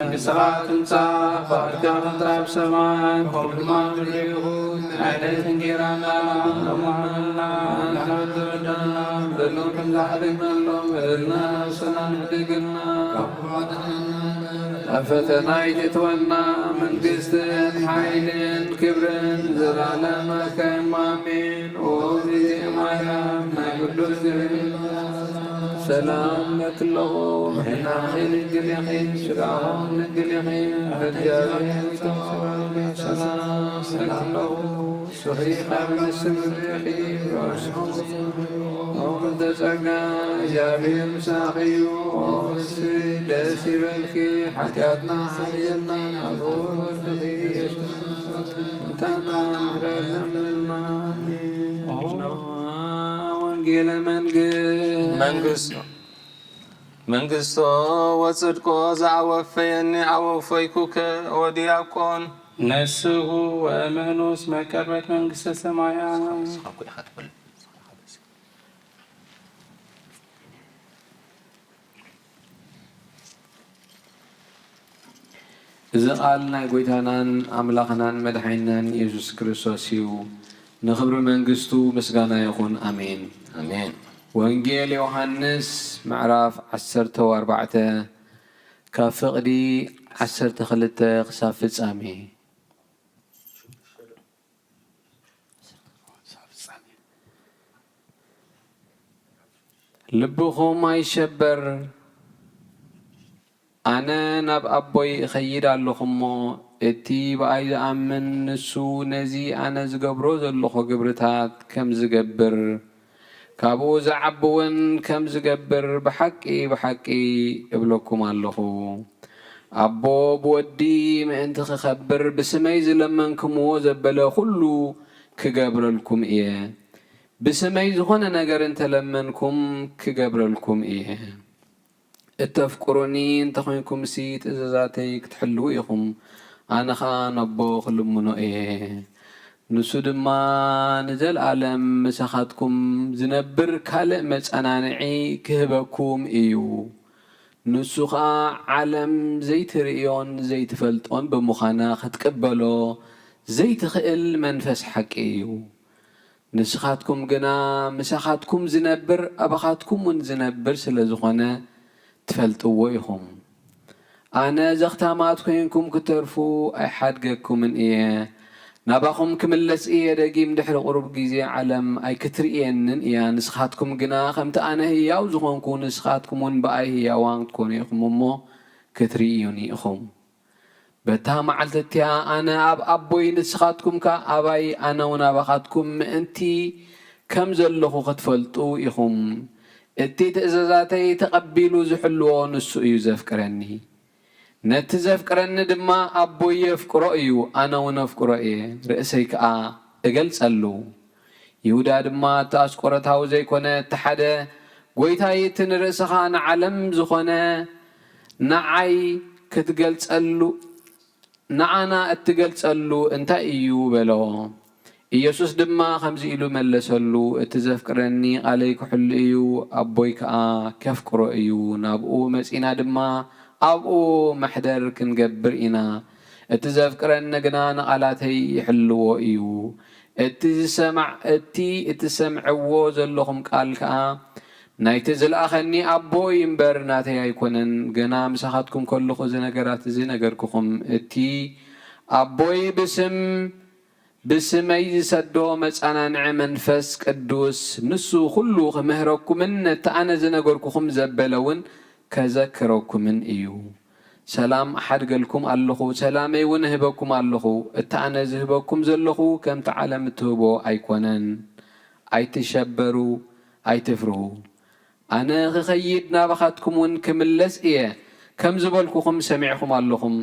መንግስትኻ ትምጻእ፣ ፍቓድካ ከምቲ ኣብ ሰማይ ከምኡ ድማ ኣብ ምድሪ ይኹን። ናይ ዕለት እንጌራና ሎሚ ሃበና፣ ንሕና ንረዳና በደሎም ከም ዝሓደግናሎም በደልና ንሰና ንሕደገና። ካብ ፈተና ኣይትእትወና፣ መንግስትን ሓይልን ክብርን ዘላለም ኣከም ኣሜን። ኦ እግዝእትየ ማርያም ናይ ቅዱስ ገብርኤል ሰላም በክለኹ፣ ሕናኺ ድንግል ኢኺ፣ ስጋኹም ድንግል ኢኺ፣ እግዚኣብሔር ሰላም በክለኹ። ሱሪ ካብ ንስምርኺ ሮስኹም ተጸጋ እግዚኣብሔር ምሳኺ እዩ። ኦስ ደስ ይበልኪ፣ ሓጢኣትና ሓልየልና፣ ኣብ ወድኺ የሱስ እንታና ምሕረት ለምንና። ወንጌለ መንግስት መንግስቶ ወጽድቆ ዘኣወፈየኒ ኣወፈይኩከ። ወዲያቆን ነስሁ ወእመኑ እስመ ቀርበት መንግስተ ሰማያት። እዚ ቃል ናይ ጎይታናን ኣምላኽናን መድሓኒናን ኢየሱስ ክርስቶስ እዩ። ንኽብሪ መንግስቱ ምስጋና ይኹን። ኣሜን። ኣሜን። ወንጌል ዮሃንስ ምዕራፍ ዓሰርተ ኣርባዕተ ካብ ፍቕዲ ዓሰርተ ክልተ ክሳብ ፍጻሜ። ልብኹም ኣይሸበር፣ ኣነ ናብ ኣቦይ እኸይድ ኣለኹ እሞ፣ እቲ ብኣይ ዝኣምን ንሱ ነዚ ኣነ ዝገብሮ ዘለኹ ግብርታት ከም ዝገብር፣ ካብኡ ዝዓቢ እውን ከም ዝገብር ብሓቂ ብሓቂ እብለኩም ኣለኹ። ኣቦ ብወዲ ምእንቲ ክኸብር ብስመይ ዝለመንክምዎ ዘበለ ኩሉ ክገብረልኩም እየ። ብስመይ ዝኾነ ነገር እንተለመንኩም ክገብረልኩም እየ። እተፍቅሩኒ እንተኾይንኩምሲ ትእዛዛተይ ክትሕልዉ ኢኹም። ኣነ ኸኣ ነቦ ክልምኖ እየ። ንሱ ድማ ንዘለኣለም ምሳኻትኩም ዝነብር ካልእ መጸናንዒ ክህበኩም እዩ። ንሱ ኸኣ ዓለም ዘይትርእዮን ዘይትፈልጦን ብምዃና ክትቅበሎ ዘይትኽእል መንፈስ ሓቂ እዩ። ንስኻትኩም ግና ምሳኻትኩም ዝነብር ኣባኻትኩም እውን ዝነብር ስለ ዝኾነ ትፈልጥዎ ኢኹም። ኣነ ዘኽታማት ኮይንኩም ክትተርፉ ኣይሓድገኩምን እየ። ናባኹም ክምለስ እየ፣ ደጊም ድሕሪ ቁሩብ ግዜ ዓለም ኣይክትርእየንን እያ። ንስኻትኩም ግና ከምቲ ኣነ ህያው ዝኾንኩ ንስኻትኩም እውን ብኣይ ህያዋን ክትኮኑ ኢኹም እሞ ክትርእዩኒ ኢኹም። በታ መዓልቲ እቲኣ ኣነ ኣብ ኣቦይ ንስኻትኩም ከኣ ኣባይ ኣነ እውን ኣባኻትኩም ምእንቲ ከም ዘለኹ ክትፈልጡ ኢኹም። እቲ ትእዛዛተይ ተቐቢሉ ዝሕልዎ ንሱ እዩ ዘፍቅረኒ። ነቲ ዘፍቅረኒ ድማ ኣቦይ የፍቅሮ እዩ፣ ኣነ እውን ኣፍቅሮ እየ፣ ርእሰይ ከኣ እገልጸሉ። ይሁዳ ድማ እቲ ኣስቆሮታዊ ዘይኮነ እቲ ሓደ፣ ጎይታይ፣ እቲ ንርእስኻ ንዓለም ዝኾነ ንዓይ ክትገልጸሉ ንዓና እትገልጸሉ እንታይ እዩ? በሎ። ኢየሱስ ድማ ከምዚ ኢሉ መለሰሉ፣ እቲ ዘፍቅረኒ ቃለይ ክሕሉ እዩ፣ ኣቦይ ከኣ ከፍቅሮ እዩ፣ ናብኡ መጺና ድማ ኣብኡ መሕደር ክንገብር ኢና። እቲ ዘፍቅረኒ ግና ንቓላተይ ይሕልዎ እዩ። እቲ ዝሰማዕ እቲ እትሰምዕዎ ዘለኹም ቃል ከኣ ናይቲ ዝለኣኸኒ ኣቦ እዩ እምበር ናተይ ኣይኮነን። ገና ምሳኻትኩም ከለኹ እዚ ነገራት እዚ ነገርኩኹም። እቲ ኣቦይ ብስም ብስመይ ዝሰዶ መጸናንዒ መንፈስ ቅዱስ ንሱ ኩሉ ክምህረኩምን ነቲ ኣነ ዝነገርኩኹም ዘበለ እውን ከዘክረኩምን እዩ። ሰላም እሓድገልኩም ኣለኹ፣ ሰላመይ እውን እህበኩም ኣለኹ። እቲ ኣነ ዝህበኩም ዘለኹ ከምቲ ዓለም እትህቦ ኣይኮነን። ኣይትሸበሩ፣ ኣይትፍርሁ። ኣነ ክኸይድ ናባኻትኩም እውን ክምለስ እየ፣ ከም ዝበልኩኹም ሰሚዕኹም ኣለኹም።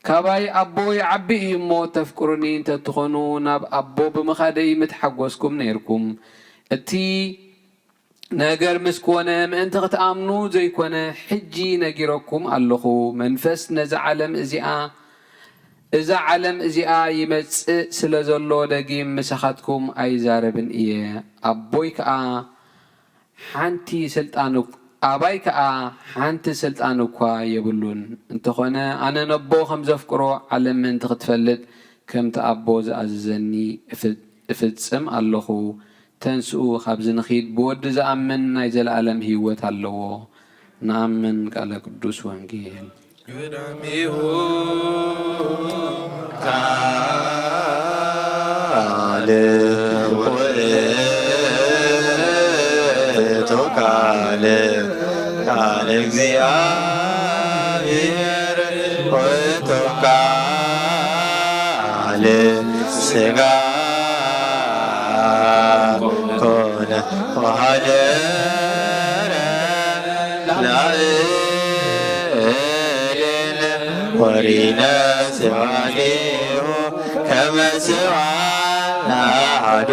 ካባይ ኣቦ ይዓቢ እዩ እሞ፣ ተፍቅሩኒ እንተትኾኑ፣ ናብ ኣቦ ብምኻደይ ምትሓጎስኩም ነይርኩም። እቲ ነገር ምስ ኮነ፣ ምእንቲ ክትኣምኑ ዘይኮነ፣ ሕጂ ነጊረኩም ኣለኹ። መንፈስ ነዛ ዓለም እዚኣ፣ እዛ ዓለም እዚኣ ይመጽእ ስለ ዘሎ፣ ደጊም ምሳኻትኩም ኣይዛረብን እየ። ኣቦይ ከኣ ሓንቲ ስልጣን ኣባይ ከኣ ሓንቲ ስልጣን እኳ የብሉን። እንተኾነ ኣነ ነቦ ከም ዘፍቅሮ ዓለም ምእንቲ ክትፈልጥ ከምቲ ኣቦ ዝኣዘዘኒ እፍ-፣ እፍጽም ኣለኹ። ተንስኡ፣ ካብዚ ንኺድ፣ ብወዲ ዝኣምን ናይ ዘለኣለም ህይወት ኣለዎ። ንኣምን። ቃለ ቅዱስ ወንጌል። ቅድሚኡ ቃል ውእቱ ቃል ቃል እግዚኣብሔር ውእቱ ቃል ሥጋ ኮነ ወሃደረ ላዕሌነ ወሪነ ስብሐቲሁ ከመ ስብሐ ለአሐዱ